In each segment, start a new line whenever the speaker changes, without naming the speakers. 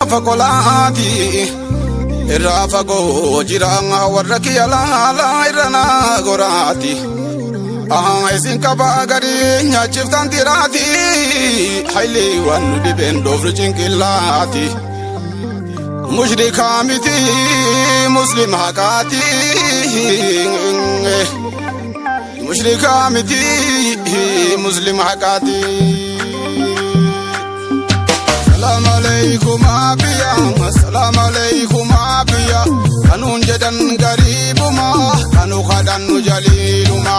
Gaafa qolaati irraa fagoo jira warra kiyya laalaa irra naa goraati. Isin qabaa gadi nyaachiftan tiraati hayli waan nu dhibeen dhoofnu cinqillaati. Mushrikaa miti muslim haqaati. Mushrikaa miti muslim haqaati. Salaam aleikum abiya, salaam aleikum abiya. Kanuun jedhan gariibuma, kanu kadhannu jaliiluma.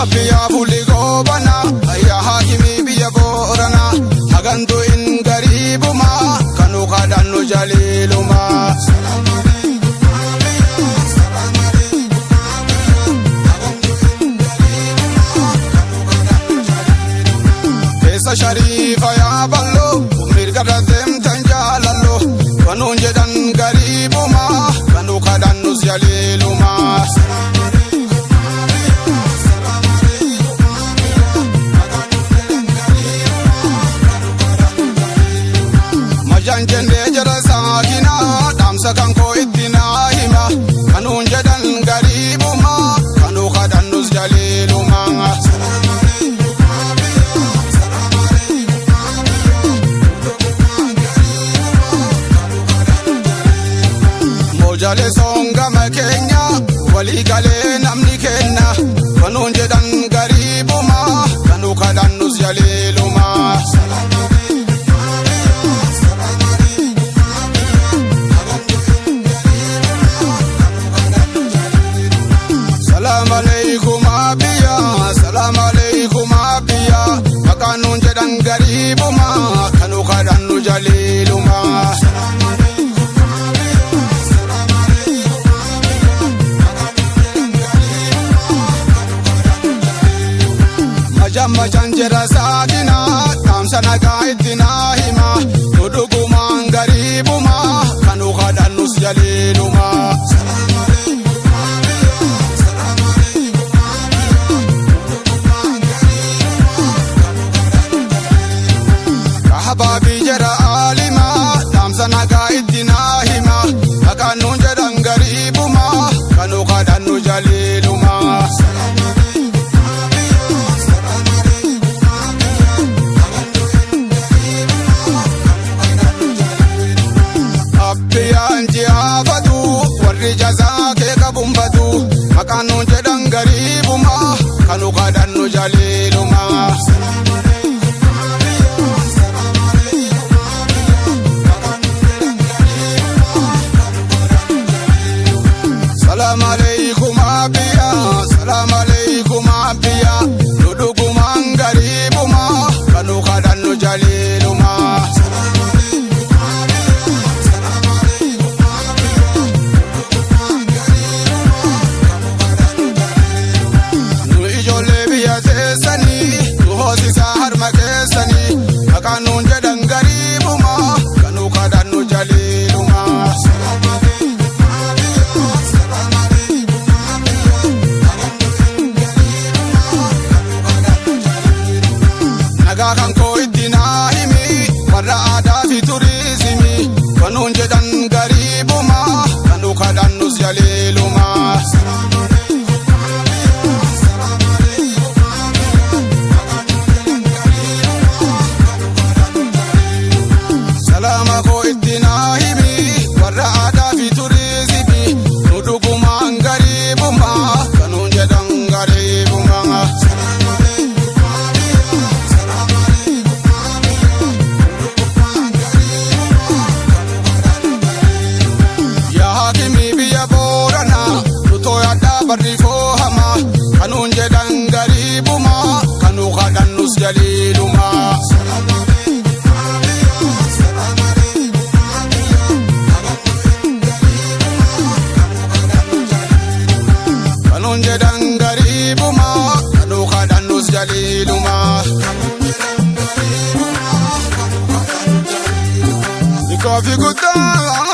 Abiya fuuli goobana, ayya haakimii biyya boorana. Hagantu in gariibuma, kanu kadhannu jaliiluma. Keessa shariifa yaa bal'oo, mirga deemtan jaalallo. Kanuun jedhan gariibuma, kanu kadhannus jaliiluma. Majaan jennee jara saakina, dhaamsa kan koo itti naa hima. Kanuun jedhan gariibuma, kanu kadhannus jaliiluma. Moojaalee soongama keenya, walii galee namni kenna. Kanuun jedhan gariibuma, kanu kadhannus jaliiluma. Salaam aleikum abiya, salaam aleikum abiya. Maqaan nuun jedhan gariibuma, kanu kadhannu jaliiluma. Majaan majaan jera saakina, dhaamsa nagaa itti naa hima. Nu dhugumaan gariibuma, kanu kadhannus jaliiluma. Kahabaabii jera aalima, dhaamsa nagaa itti naa hima. Maqaan nuun jedhan gariibuma, kanu kadhannu jaliiluma. Abbiyaan ji'aafatu, warri jazaa kee qabuunfatu. Maqaan nuun jedhan gariibuma, kanu kadhannu jaliiluma. Salaam aleikum abiya, salaam aleikum abiya. Nu dhugumaan gariibuma, kanu kadhannu jaliiluma. Nu ijoollee biyya teessanii, nu hoosisaa harma keessanii. Maqaan nuun jedhan gariibuma, kanu kadhannu jaliiluma. Nagaa kan koo itti naa himi, warra aadaa fi turizimii. Kanuun jedhan gariibuma, kanu kadhannus jaliiluma. Salaama koo itti naa himi, warra aadaa fi turizimii. Nu dhugumaan gariibuma, kanuun jedhan gariibuma. Yaa haakimii biyya Booranaa, nu tooyadhaa barri foohama. Kanuun jedhan gariibuma, kanu kadhannus jaliiluma. Kanuun jedhan gariibuma, kanu kadhannus jaliiluma. Koofi guddaa